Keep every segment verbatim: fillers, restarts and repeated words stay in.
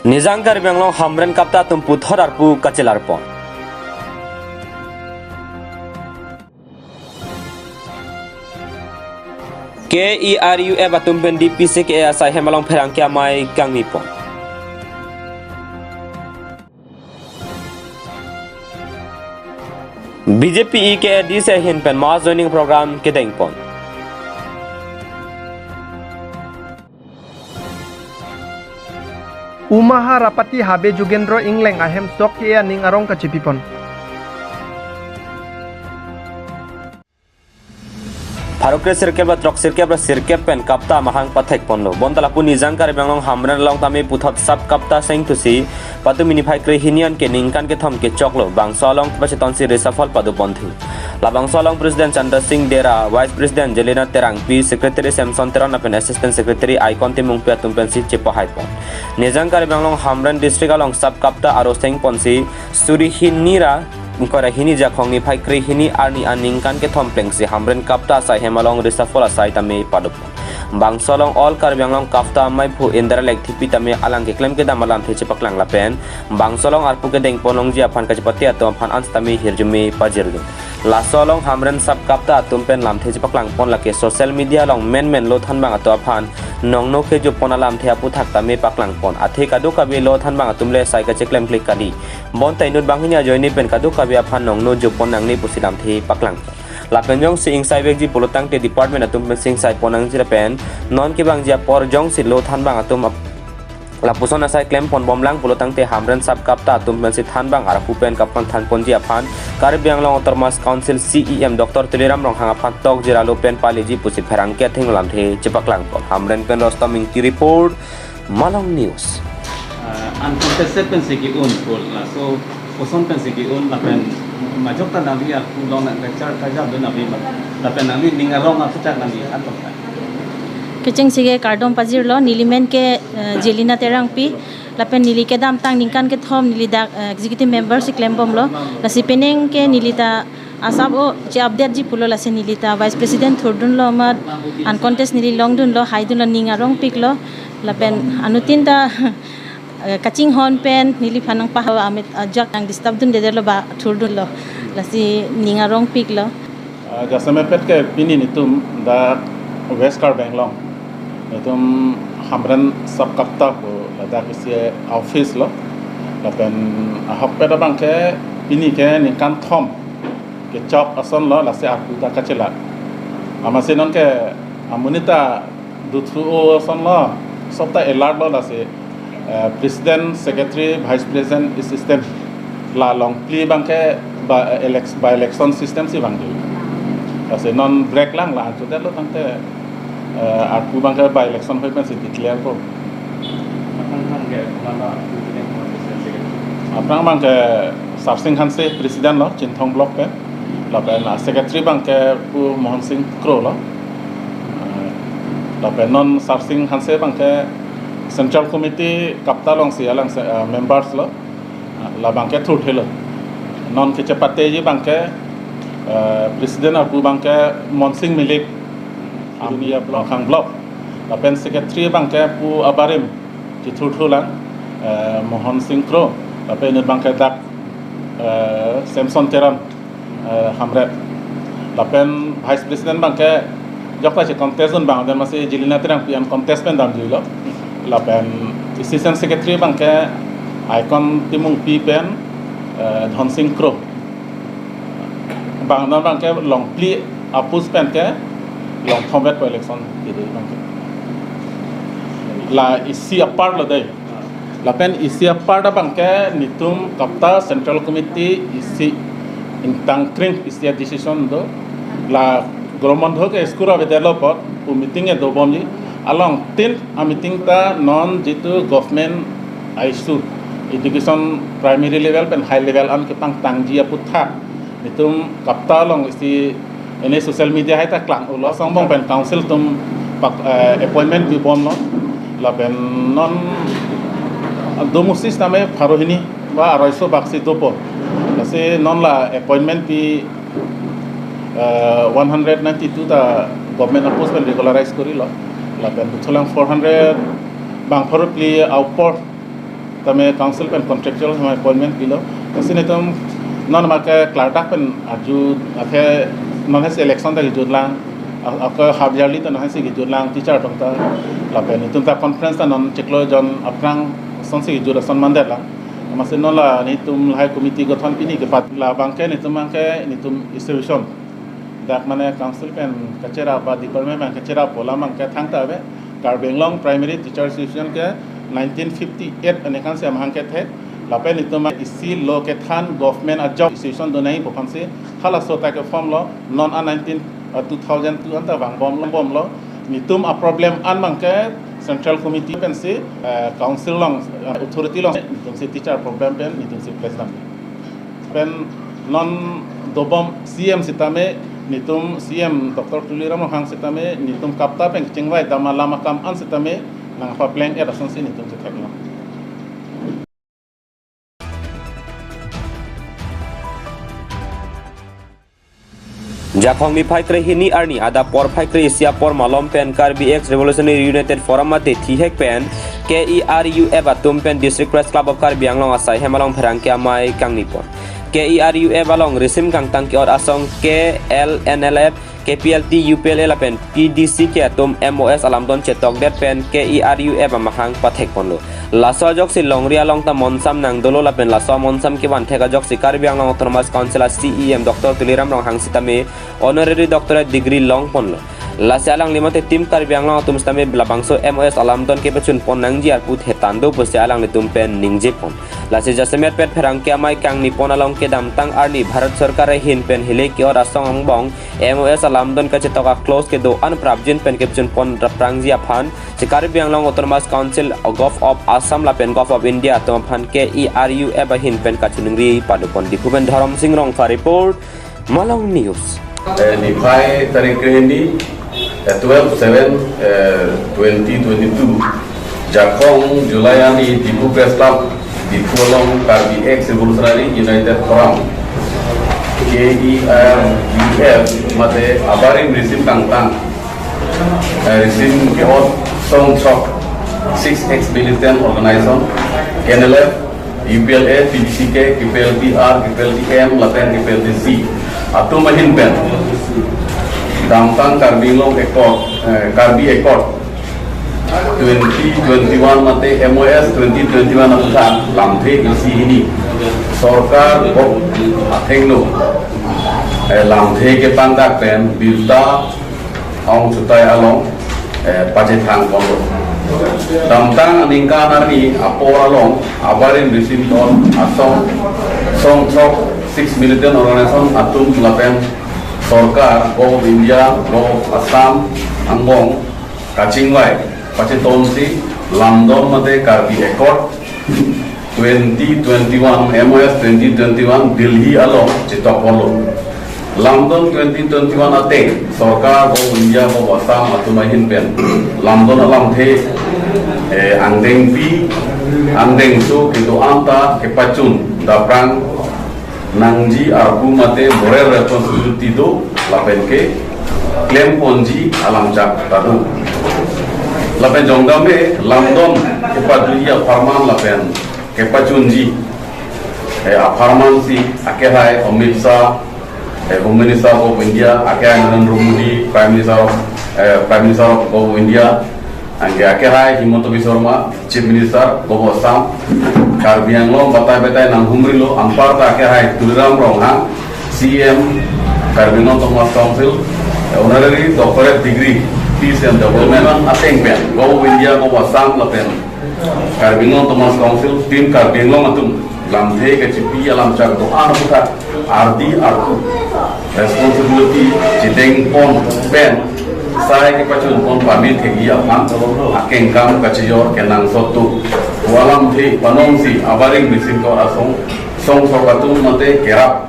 Nijang Karbi Anglong Hamren KAPTA atum puthot arpu kachelar pon. K E R U F atum pen D P C K A asai hem along pherangke amei kangni pon. B J P E K A D C ahin pen mass joining program kedeng pon. Umahar apati Habe Jugendro Engleng ahem sok ke aning arong kachepi pon. Pharo kre sirkep ra throk sirkep ra sirkep pen KAPTA amahang pathek ponlo. Bonta lapu Nijang Karbi Anglong Hamren along tame puthot sub KAPTA sengthusi patumi niphai krehini an ke ningkan kethom kechoklo. Bangso along kepachetongsi reshuffle pado ponthu. Labangso along President Chandra Singh Dera, Vice President Jelina Terangpi, Secretary Samson Teron lapen Assistant Secretary Icon Timungpi atum pensi chepahai pon. Nijang Karbi Anglong Hamren District along sub KAPTA aro seng ponsi suri hini ra ingkoi ra hini Jakhong niphai krehini arni aningkan kethom plengsi Hamren KAPTA asai hem along reshuffle asai tame pado pon. Bangso along All Karbi Anglong KAPTA ameiphu Indra Lekthepi tame alang keklem kedam alamthe chepaklang lapen bangso along arpu kedeng pon longji aphan kachepate atum aphan an tame hirjume pajirdun. Laso along Hamren sub KAPTA atum pen lamthe chepaklang pon lake social media along menmen lo thanbang atum aphan nongno kejok pon alamthe aputhak tame paklang pon. Athe kadokave lo thanbang atum le sai kacheklem klik kali. Bonta inut banghini ajoine pen kadokave aphan nongno jok pon nangne pusi lamthe paklang pon. Lapen jongsi ingsai vekji pulotangte department atum pen singsai pon nangji lapen non kevangji apor jongsi lo thanbang atum ap-, lapuson asai klem pon bomlang pulotangte Hamren sub KAPTA atum pensi thanbang arpu pen kapangthan ponji aphan Karbi Anglong Autonomous Council C E M Doctor Tuliram Ronghang aphan tokjir alo pen paleji pusi pherangke atheng lamthe chepaklang pon. Hamren pen Rostom Ingti report, Malong News. Ah, uncontested pensi ke-un pul, laso koson pensi ke-un lapen majok ta nangli arpu along nang kachar kajap dun abi ma, lapen nangli ning arong aphuthak nangli atong ta. Kechengsi ke kardom pajirlo, neli men ke, eh, Jelina Terangpi, lapen neli kedamtang ningkan kethom neli dak, eh, executive member si klembomlo, lasi penang ke neli ta asap o che update ji pulo, lasi neli ta vice president thurdunlo amat uncontest neli longdunlo, haidunlo, ning arongpiklo, lapen anuttin ta eh, kachinghon pen neliphan nangpaha amit ajak nang disturb dundedetlo ba thurdunlo. Lasi ning arongpiklo. Ah, jasemet ke pini netum dak West Karbi Anglong, netum Hamren sub KAPTA pu ladak isi office lo. Lapen ahokpet abang ke pini ke ningkan thom kechok asonlo, lasi arpu ta kachelar. Amatsi non ke amonit ta duthu-o asonlo, sob ta alert lo, lasi, eh, president, secretary, vice president, assistant, la longphli abang ke ba, elec-, by election system si vangji. Lasi non break lang, la anchot detlo tangte, eh, arpu abang ke by election hoi pensi declare po. Aphrang abang ke Sarsing Hanse president lo, Chinthong block pen. Lapen, ah, secretary abang ke Pu Mohan Singh Kro lo. Ah, lapen non Sarsing Hanse abang ke Central Committee KAPTA alongsi alang se-, ah, members lo. Ah, labang ke thurthelo. Non kechepateji abang ke, ah, president arpu abang ke Monsing Milik, Amia block, Khang block. Lapen secretary abang ke Pu abarim chethurthulang, eh, Mohan Singh Kro, lapen inut abang ke dak, eh, Samson Teron, eh, Hamren. Lapen vice president abang ke jokta che contest dun abang, dan masi Jelina Terangpi uncontest pen damjuilo. Lapen assistant secretary abang ke Icon Timungpi pen, eh, Dhon Singh Kro. Bang non abang ke longphli apus pen ke longthomvet po election dede abang ke. La isi apart lo dei. Lapen isi apart abang ke netum KAPTA Central Committee isi ingtangkring isi a-decision do. La Goromondho ke school avedetlo apot pu meeting e dobomji. Along tin a-meeting ta non jitu government a-issue, education primary level pen high level an kepangtangji aputhak netum KAPTA along isi ene social media hai ta klang-ulo, asong angbong pen council atum pak, eh, appointment pibomlo. Lapen non do musis tame pharo hini ba aroiso baksi dopo. Lasi non la appointment pi, eh, one hundred ninety-two ta government a-post pen regularize korilo. Lapen duthulang four hundred bang pharo phli a-upor Tame council pen contractual appointment pilo. Lasi netum non ma ke klardak pen arju, ake non hasi election ta kejut lang, a-, ake half yearly ta non hasi kejut lang, teacher atum ta. Lapen netum ta conference ta non chiklo jon aphrang asonsi kejut ason mandet lang. Amatsi non la netum lahai committee gothon pini kepat, labang ke netum abang ke netum institution, dak mane council pen kacherap ba department pen kacherap pu alam abang ke thangta ave. Karbi Anglong Primary Teacher Association ke nineteen fifty-eight aningkan si amahang kethe. Lapen netum isi lo kethan government ajok institution do nangji pu aphansi halaso ta ke-form lo, non a nineteen, uh, two thousand two anta vangbomlo, bomlo. Netum a-problem an abang ke central committee pensi, uh, council along, uh, authority along netum si teacher problem pen netum si president. Pen non dobom C M sitame, netum C M Doctor Tuliram Ronghang sitame, netum kapta pen kechingvai dam alam akam an sitame nangpapleng-et asonsi netum chetheklong. Jakhong niphai krehini arni adap porphai kre-isi apor malom pen Karbi Ex Revolutionary United Forum mate thihek pen K E R U F atum pen District Press Club of Karbi Anglong asai hem along pherangke amei kangni pon. K E R U F along risim kangtang ke-ot asong K L N L F, K P L T, U P L A lapen P D C K atum M O S alamdon chetokdet pen K E R U F amahang pathek ponlo. Laso ajoksi longri along ta monsam nangdolo lapen laso monsam kevan thek ajoksi Karbi Anglong Autonomous Council a C E M Doctor Tuliram Ronghang sitame honorary doctorate degree long ponlo. Lasi alangli mate Team Karbi Anglong atum sitame labangso M O S alamdon kepachun pon nangji arpu thetan do pusi alanglitum pen ningje pon. Lasi jasemet pen pherangke amei kangni pon along kedamtang arni Bharat Sorkar ahin pen hilai ke-ot asong angbong M O S alamdon kachetok a-clause kedo-an prapjin pen kepachun pon raprangji aphan si Karbi Anglong Autonomous Council, Govt of Assam lapen Govt of India atum aphan K E R U F ahin pen kachiningri padopon. Diphu pen Dharam Sing Rongphar report, Malong News. Eh, niphai tarik krehini, eh, twelve seven, eh, twenty twenty-two, Jakhong July arni Diphu Press Club, Diphu along Karbi Ex Revolutionary United Forum, K E R U F, mate abarim risim kangtang, eh, risim ke-ot song chok, six ex-militant organization, K N L F, U P L A, P D C K, K P L T R, K P L T M, lapen K P L T C atum ahin pen damtang Karbi Anglong Accord, eh, Karbi Accord twenty twenty-one mate M O S twenty twenty-one aputhak lamthe isi hini sorkar bok athengno, eh, lamthe kepangdak pen birta aong chutai along, eh, pachethang ponlo. Damtang aningkan arni apor along abarim risim ton asong song chok, six militant organization atum lapen sorkar, Govt of India, Govt of Assam angbong kachingvai pachetonsi lamdon mate Karbi Accord twenty twenty-one, M O S twenty twenty-one Delhi along chetok ponlo. Lamdon twenty twenty-one ateng sorkar, Govt of India, Govt of Assam atum ahin pen lamdon alamthe, eh, angdengpi angdengso kedo-an ta kepachun daprang nangji arpu mate moral responsibility do lapen keklem ponji alamchak ta do. Lapen jongdam me lamdon kepaduji apharman lapen kepachunji, eh, apharman si akehai Amit Shah, eh, Home Minister of India, akehai Narendra Modi, Prime Minister of, eh, Prime Minister of, of India, anke akehai Himanta Biswa Sarma, Chief Minister, Govt of Assam, Karbi Anglong batai batai nanghumrilo, anparta akehai Tuliram Ronghang, C M, Karbi Anglong Autonomous Council, Honorary Doctorate Degree, Peace and Development ateng pen, Govt of India, Govt of Assam lapen Karbi Anglong Autonomous Council, Team Karbi Anglong atum lamthe kachipi alamchak do-an aputhak ardi arpu responsibility chedeng pon pen sai kepachun pon pame thekji aphan akengkam kachijor kenangsot do. Pu alamthe panongsi abarim risim ke-ot asong song chok atum mate kerap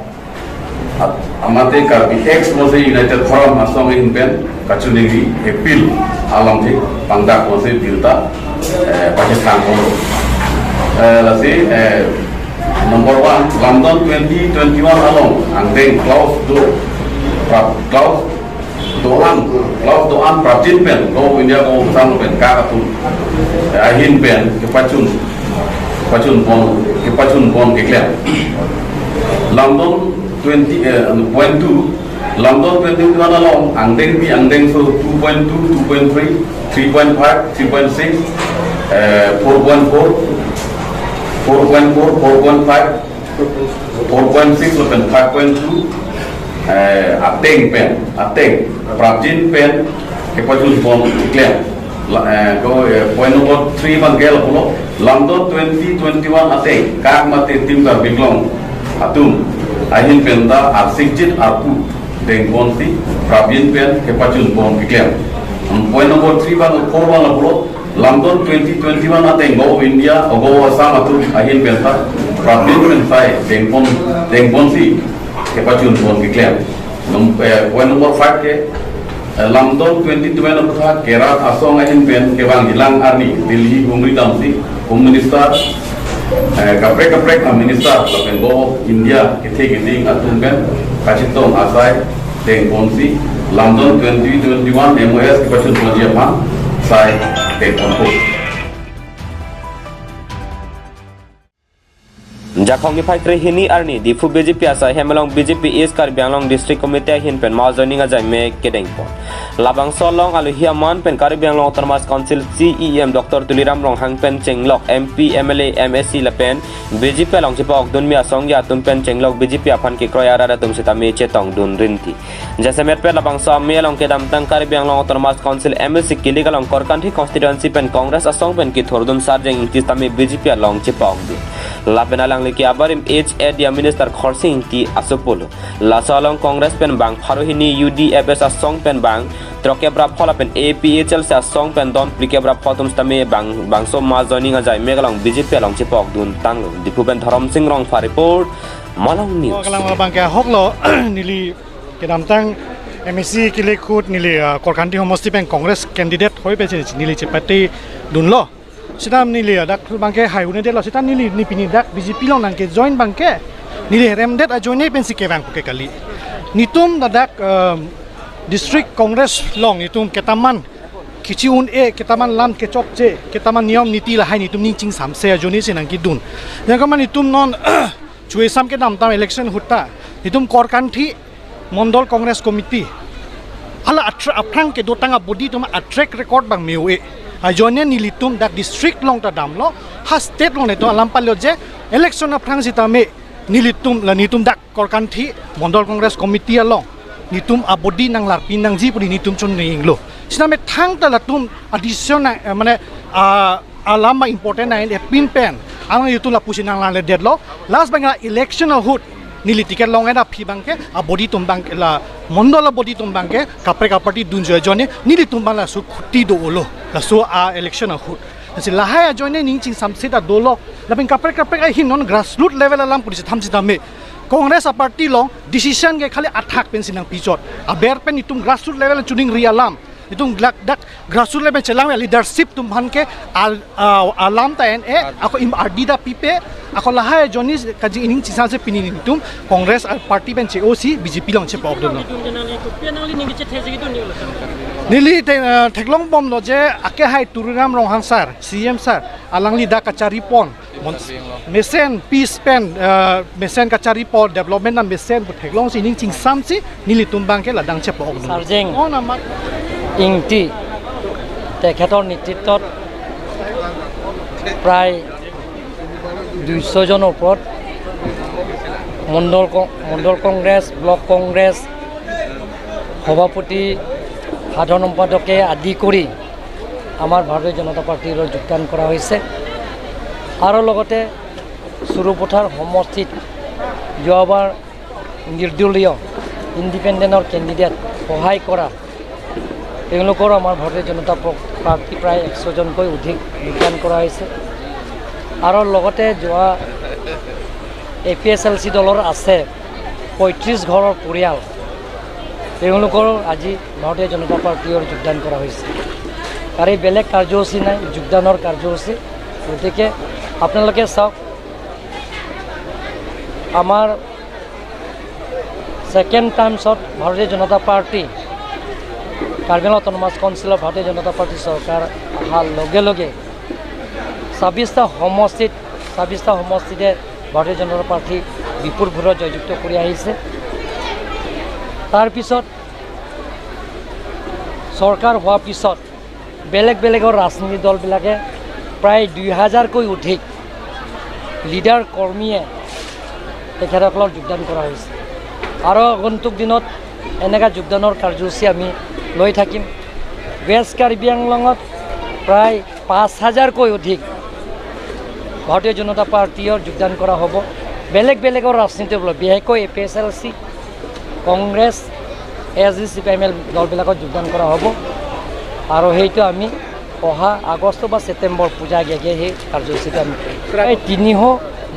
at-, amate Karbi Ex Revolutionary United Forum asong ahin pen kachiningri appeal alamthe pangdak ponsi birta, eh, pachethang ponlo. Eh, lasi, eh, number one, lamdon twenty twenty-one along angdeng clause do, pra-, clause do-an, clause do-an prapjin pen, Govt of India, Govt of Assam pen kak atum, eh, ahin pen kepachun Pachun pon, kepachun pon keklem. Lamdon twenty, eh, point two, Lamdon twenty twenty-one along, angdengpi angdengso two point two, two point three, three point five, three point six, eh, four point four, four point four, four point five, four point six lapen five point two, eh, ateng pen, ateng, prapjin pen, kepachun pon keklem. La, eh, ko, eh, point number three abang ke lapulo, Lamdon twenty twenty-one ateng, kak mate Team Karbi Anglong atum ahin penta arsikjit arpu dengponsi prapjin pen kepachun pon keklem. Hmm, point number three abang, four abang lapulo, Lamdon twenty twenty-one ateng Govt of India, Govt of Assam atum ahin penta prapjin pen sai dengpon, dengponsi kepachun pon keklem. Num-, eh, point number five ke, eh, Lamdon twenty twenty-one aphuthak kerat asong ahin pen kevangjilang arni Delhi humri damsi Home Minister, eh, kaprek kaprek a-minister lapen Govt of India kethe keding atum pen kachetong asai dengponsi Lamdon twenty twenty-one M O S kepachun ponji aphan sai dengponpo. Jakhong niphai krehini arni Diphu B J P asai hem along B J P East Karbi Anglong District Committee ahin pen mass joining ajaime kedengpon. Labangso along alohi aman pen Karbi Anglong Autonomous Council C E M Doctor Tuliram Ronghang pen chenglok M P, M L A, M A C lapen B J P along chepa-okdunme asong atum pen chenglok B J P aphan kekroi arat atum sitame chetongdun rinti. Jasemet pen labangso amei along kedamtang Karbi Anglong Autonomous Council M A C kilik along Korkanthi constituency pen Congress asong pen kethurdun Sarjeng Ingti sitame B J P along chepa-okdun. Lapen alangli ke abarim H A D a-minister Khorsing Ingti asopo lo. Laso along Congress pen bang pharo hini, U D F S asong pen bang throkkep ra pho lapen A P H L C asong pen don phlikep ra pho atum sitame bang, bangso mass joining ajaime along B J P along chepa-okdun tanglo. Diphu pen Dhorom Sing Rongphar report, Malong News. Oh, kalang abang ke ahok lo, neli kedamtang M A C kilik ahut neli, ah, Korkanthi homosti pen Congress candidate hoi pen si neli chepate dunlo. Sita neli, ah, dak abang ke hai hune detlo, sita neli, ne pini dak B J P along nangkejoin abang ke neli heremdet ajoine pensi kevang puke kali. Netum ladak, um, District Congress along netum ketaman kechi-un-e, ketaman lam kechokche, ketaman niyom niti lahai netum ning chingsamse ajoine si nangkedun. Jangkama netum non chu-esam kedamtang election ahut ta netum Korkanthi Mondol Congress Committee hala atra-, aphrang kedotang abodi atum a-track record abang me-o-e. Ajoine nelitum dak district along ta damlo, ha state along netum alam palo je election aphrang sitame nelitum la netum dak Korkanthi Mondol Congress Committee along netum abodi nanglarpi nangji pu netum choninglo. Sitame thangta latum addition na, eh, mane, ah, alam ma important na epin pen alang netum lapusi nanglangle detlo. Last abang la election ahut neli ticket long-et aphi abang ke abodi atum abang ke la Mondol abodi atum abang ke kaprek aparty dunjoi ajoine nelitum abang laso khuti do-olo. Laso a-election ahut. Lasi lahai ajoine ning chingsamse ta dolo. Lapen kaprek kaprek ahin non grassroots level alam pu si tham sitame Congress aparty along decision ke khali athak pensi nangpichot. Aber pen netum grassroots level choningri alam, netum dak, dak grassroots level chelang leadership atum aphan ke al-, ah, alam ta en-e, ako im ardi ta pipe, ako lahai ajoine kaji ning chingsamse pini netum Congress party pen che-osi B J P along chepa-okdunlo. Neli te-, ah, theklongbomlo je akehai Tuliram Ronghang sir, C E M sir, alangli dak kacharipon. Mon-, mesen peace pen, eh, mesen kacharipon, development na mesen pu theklongsi ning chingsamsi nelitum abang ke ladak chepa-okdun. Sarjeng Oh, namat. Ingti তেখেতৰ নেতৃত্বত প্ৰায় দুইশ জনৰ ওপৰত মণ্ডল ক-, মণ্ডল কংগ্ৰেছ, ব্লক কংগ্ৰেছ, সভাপতি, সাধাৰণ সম্পাদকে আদি কৰি আমাৰ ভাৰতীয় জনতা পাৰ্টিৰ যোগদান কৰা হৈছে। আৰু লগতে চুৰুপথাৰ সমষ্টিত যোৱাবাৰ নিৰ্দলীয় ইণ্ডিপেণ্ডেণ্টৰ কেণ্ডিডেট সহায় কৰা তেওঁলোকৰো আমাৰ ভাৰতীয় জনতা প-, পাৰ্টি প্ৰায় এশ জনকৈ অধিক যোগদান কৰা হৈছে। আৰু লগতে যোৱা এ পি এইচ এল চি দলৰ আছে পঁয়ত্ৰিশ ঘৰৰ পৰিয়াল, তেওঁলোকৰো আজি ভাৰতীয় জনতা পাৰ্টিৰ যোগদান কৰা হৈছে। তাৰে বেলেগ কাৰ্যসূচী নাই, যোগদানৰ কাৰ্যসূচী। গতিকে আপোনালোকে চাওক, আমাৰ ছেকেণ্ড টাৰ্মছত ভাৰতীয় জনতা পাৰ্টি, কাৰ্বি আংলং অট'নমাছ কাউন্সিলৰ ভাৰতীয় জনতা পাৰ্টি চৰকাৰ অহাৰ লগে লগে ছাব্বিছটা সমষ্টিত ছাব্বিছটা সমষ্টিতে ভাৰতীয় জনতা পাৰ্টী বিপুল ভোটত জয়যুক্ত কৰি আহিছে। তাৰ পিছত চৰকাৰ হোৱাৰ পিছত বেলেগ বেলেগৰ ৰাজনৈতিক দলবিলাকে প্ৰায় দুই হাজাৰকৈ অধিক লিডাৰ কৰ্মীয়ে তেখেতসকলক যোগদান কৰা হৈছে। আৰু আগন্তুক দিনত এনেকুৱা যোগদানৰ কাৰ্যসূচী আমি লৈ থাকিম। ৱেষ্ট কাৰ্বি আংলঙত প্ৰায় পাঁচ হাজাৰকৈ অধিক ভাৰতীয় জনতা পাৰ্টীৰ যোগদান কৰা হ'ব। বেলেগ বেলেগৰ ৰাজনৈতিক দল, বিশেষকৈ A P H L C, Congress, S D C P, M L দলবিলাকত যোগদান কৰা হ'ব। আৰু সেইটো আমি অহা আগষ্ট বা ছেপ্টেম্বৰ পূজা আগে আগে সেই কাৰ্যসূচীটো আমি কৰিম। প্ৰায় তিনিশ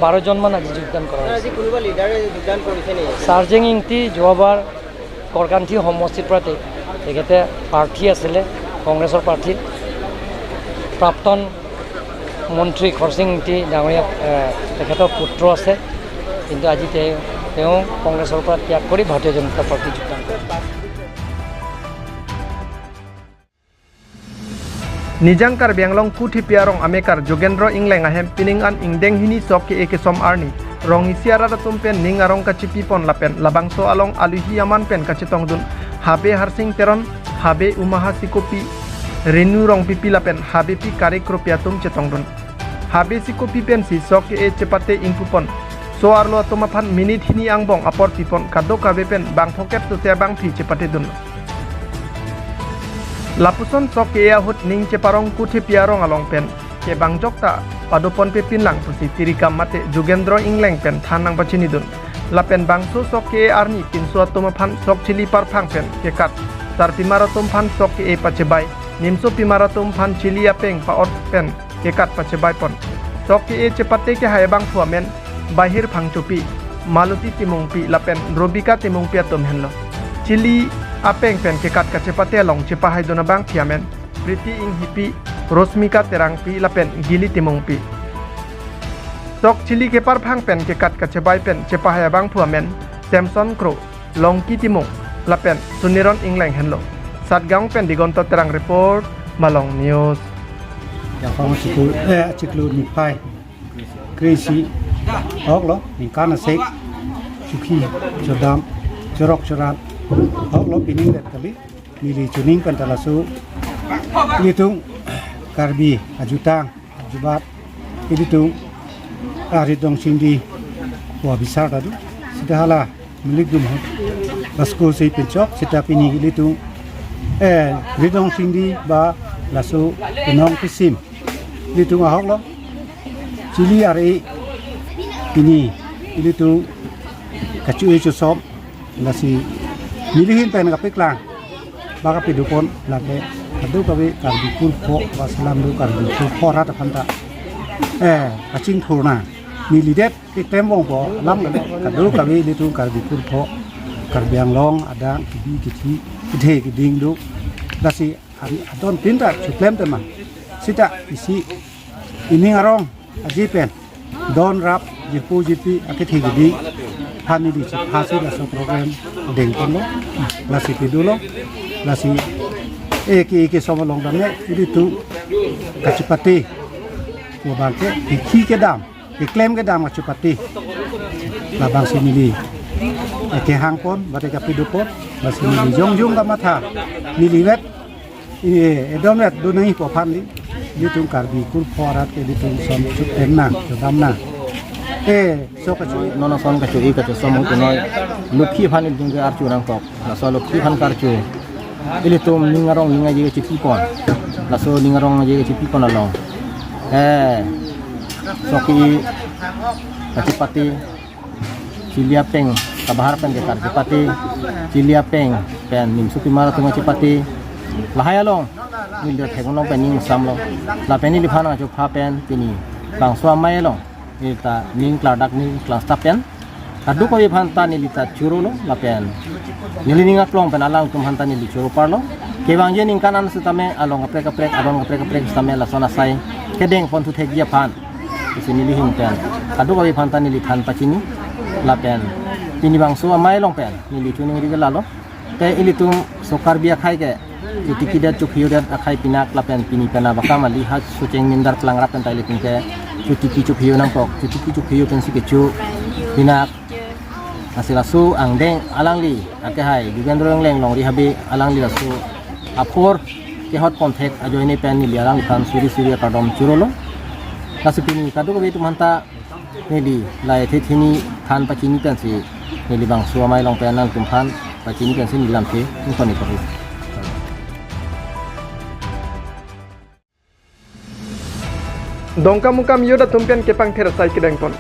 বাৰজনমান আজি যোগদান কৰা হৈছে। আজি কোনোবা লিডাৰে যোগদান কৰিছে নেকি? চাৰ্জেং ইংতি যোৱাবাৰ গড়কান্থি সমষ্টিৰ পৰা তে-, তেখেতে প্ৰাৰ্থী আছিলে, কংগ্ৰেছৰ প্ৰাৰ্থী। প্ৰাক্তন মন্ত্ৰী খৰচিং ইংতি ডাঙৰীয়া, এ, তেখেতৰ পুত্ৰ আছে, কিন্তু আজি তে-, তেওঁ কংগ্ৰেছৰ পৰা ত্যাগ কৰি ভাৰতীয় জনতা পাৰ্টীত যোগদান কৰে। Nijang Karbi Anglong Kuthepi arong amekar Jogendro Engleng ahem pining an ingdeng hini sok ke-e kesom arni rong isi arat atum pen ning arong kachipipon lapen labangso along aluhi aman pen kachetongdun Habe Harsing Teron, Habe Umaha Sikopi, Renu Rongpipi lapen Habepi Kare Kropi atum chetongdun. Habe Sikopi pensi sok ke-e chepate ingpupon. So-arlo atum aphan minute hini angbong apor pipon, kadokave pen bang phokep sose abangphi chepatedun. Lapuson sok ke-e ahut ning cheparong Kuthepi arong along pen kebangjok ta padopon pepinlang pusi tirikam mate Jogendro Engleng pen than nangpachinidun. Lapen bangso sok ke-e arni pinso atum aphan sok chili parphang pen kekat, sarpimar atum aphan sok ke-e pachebai, nimsopimar atum aphan chili apeng pa-ot pen kekat pachebaipon. Sok ke-e chepate kehai abangphu amen Bahir Phangchopi, Maluti Timungpi lapen Robika Timungpi atum henlo. Chili apeng pen kekat kachepate along chepahaidun abangphi amen Priti Inghipi, Rosmika Terangpi lapen Gili Timungpi. Sok chili keparphang pen kekat kachebai pen chepahai abangphu amen Samson Kro, Longki Timung lapen Suniron Engleng henlo. Satgaon pen Digonto Terang report, Malong News. Yang kong chiklo, eh, chiklo niphai kre-isi ahoklo, ningkan asek chokhi chodam, chorok chorat ahoklo, pining det kali, neli chuning pen ta laso ilitum Karbi ajutang ajubat ilitum aridong singdi wa bisar tadu sita hala milik dum hon basko se pinchok sita pini ilitum, eh, ridong singdi ba laso penong kisim ilitum ahoklo. Chili are pini ilitum kachu-e chusom lasi neli ahin pen kapeklang ba kapedopon lake kadokave Karbi kurpho ba selam do Karbi kurpho rat aphan ta, eh, kachingthur nang. Neli det keklem bongpo alam kadokave ilitum Karbi kurpho, Karbi Anglong adang kidi kithi, kethe kiding do. Lasi an-, adon tin ta chuklem tema. Sita isi ining arong aji pen don rap jipu jipi akethe kidi hani di chip hasi laso program dengponlo, lasi pidulo, lasi eke eke som along dam ne ilitum kachepate, ko bangke ikhi kedam, iklem kedam kachepate. Labangsi neli ekehangpon, bate kapedopon, lasi neli jongjong kamatha, neli vet, eh, edom vet do nangji pu aphan li, ilitum Karbi kurpho arat ke ilitum som chuk tem nang, chodam nang. Eh, so kachu-e, non ason kachu-e kachusom ahut noi, lukhi aphan ilitum ke archu nangkok, laso lukhi aphan karchu. Ilitum ning arong ning aje kachipipon. Laso ning arong aje kachipipon along, eh, sok ke-e kachepate, chili apeng, kabahar pen kekat chepate, chili apeng pen nimsopimar atum chepate. Lahai along neli thek-un along pen ning samlo. Lapen neliphan kachupha pen pini bangso amei along neli ta ning klardak ning klangstap pen kadokave aphan ta neli ta chorolo lapen neli ning aklong pen alangtum aphan ta neli choro parlo. Kevangji aningkan an sitame along kaprek kaprek, aron kaprek kaprek sitame lason asai kedengpon thu thekji aphan pusi neli ahin pen kadokave aphan ta neli than pachini. Lapen pini bangso amei along pen neli choningri ke lalo. Te ilitum so Karbi akhai ke chotiki det chokhi det akhai pinak lapen pini pen abakam ali ha socheng mindar plang rap pen ta ilitum ke Chotiki chopheyo nangkok, chotiki chopheyo pensi kecho pinak. Lasi laso angdeng alangli, akehai Yugandro Engleng longri habe alangli laso apor kehot ponthek ajoine pen neli alangliphan suri suri akardom chorolo. Lasi pini kadokave atum aphanta neli lahai thethini than pachini pensi neli bangso amei along pen nangtumphan pachini pensi neli lamthe ingkoni kori. Dongkamukam youth atum pen kepangther asai kedengpon.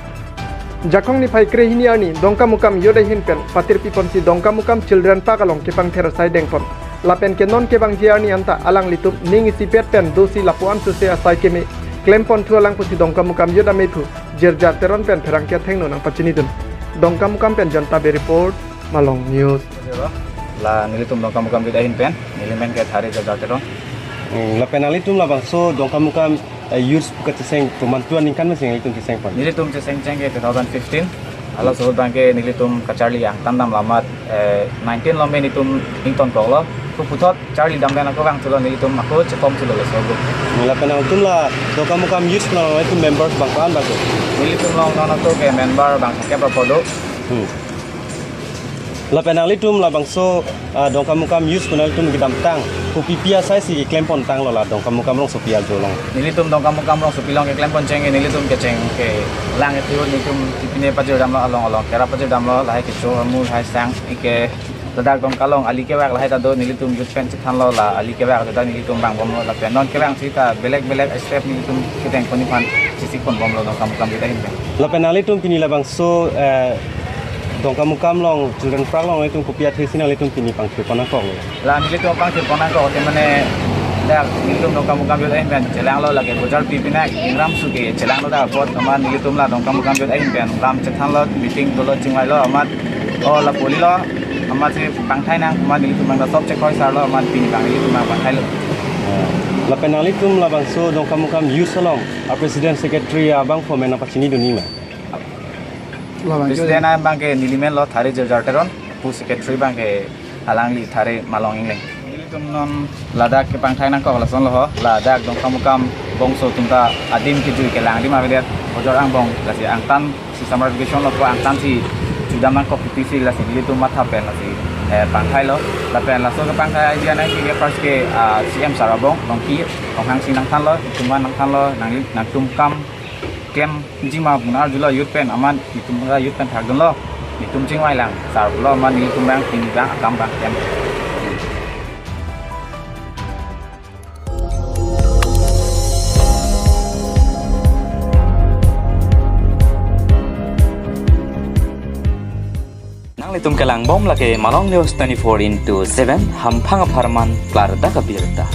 Jakong niphai krehini arni Dongkamukam youth ahin pen patirpi ponsi Dongkamukam Children Park along kepangther asai dengpon. Lapen ke non kevangji arni anta alanglitum ning isipet pen dosi lapuan suse asai keme klempon thulang pusi Dongkamukam youth amephu Jirja Teron pen pherangke athengno nangpachinidun. Dongkamukam pen Janta Bey report, Malong News. La nelitum Dongkamukam youth ahin pen, neli men ke Thare Jirja Teron. Hmm, lapen nanglitum labangso Dongkamukam, eh, youth pu kacheseng toman tuan ningkan masi nanglitum chesengpon? Nelitum cheseng cheng ke two thousand fifteen. Halaso ahut abang ke nelitum kacharli angtan dam lamat, eh, nineteen lom pen nelitum ingtonkoklo. Pu puthot charli dam pen ako vangthulo, nelitum ako chekom thulo laso ahut. Hmm, lapen nanglitum la Dongkamukam youth along nanglitum members bang ko-an bang ko? Nelitum along non atum ke member bang thakep apodo. Hmm. Lapen nanglitum labangso, ah, Dongkamukam youth pu nanglitum kedamtang kopipi asai si keklempon tanglo la Dongkamukam rongsopi arjo along? Nelitum Dongkamukam rongsopi along keklempon cheng ke nelitum kecheng kelang ethur nelitum tipine pajir damlo, along along kera pajir damlo, lahai kecho amu lahai sang ike ladak Dongka along ali kevak lahai ta do, nelitum youth pen chethanlo la ali kevak ta nelitum vangbomlo lapen non kevang sita belek belek step nelitum kedengpon aphan chesik ponbomlo Dongkamukam youth ahin pen. Lapen nanglitum pini labangso, eh, Dongkamukam along, Children Park along nanglitum kopi athe si nanglitum pini pangthir pon nangkoklo? La nelitum pangthir pon nangkok te mane dak nelitum Dongkamukam youth ahin pen chelanglo lake bojar pi pinak ingram suke chelanglo dak apot amat nelitum la Dongkamukam youth ahin pen lam chethanlo, meeting dolo, chingvailo amat, o la polilo amat si pangthai nang amat nelitum bang ta sop chekhoi sarlo amat pini bang nelitum bang pangthailo. Ah, lapen nanglitum labangso Dongkamukam youth along a president secretary abang form nangpachinidun ma? Labang President abang ke neli menlo Thare Jirja Teron, pu secretary abang ke alangli Thare Malong Engleng. Nelitum non ladak kepangthai nangkok lasonlo ho, ladak Dongkamukam bangso atum ta adim kejui kelang adim avedet, bojar angbong lasi angtan si summer vacation lo ko angtan si judam nangkok pusi lasi nelitum matha pen lasi, eh, pangthailo. Lapen laso kepangthai idea nangji ke first ke, ah, C M sir abang, Rongpi, Ronghang si nangthanlo, itum aphan nangthanlo, nang, nangtum kam klemji ma pu nang arjulo youth pen, amat itum ra youth pen thakdunlo, itum chingvailang sar pulo, amat itum bang pini bang akam bang klem. Nanglitum kelangbom lake Malong News twenty-four into seven, hamphang apharman klardak abirta.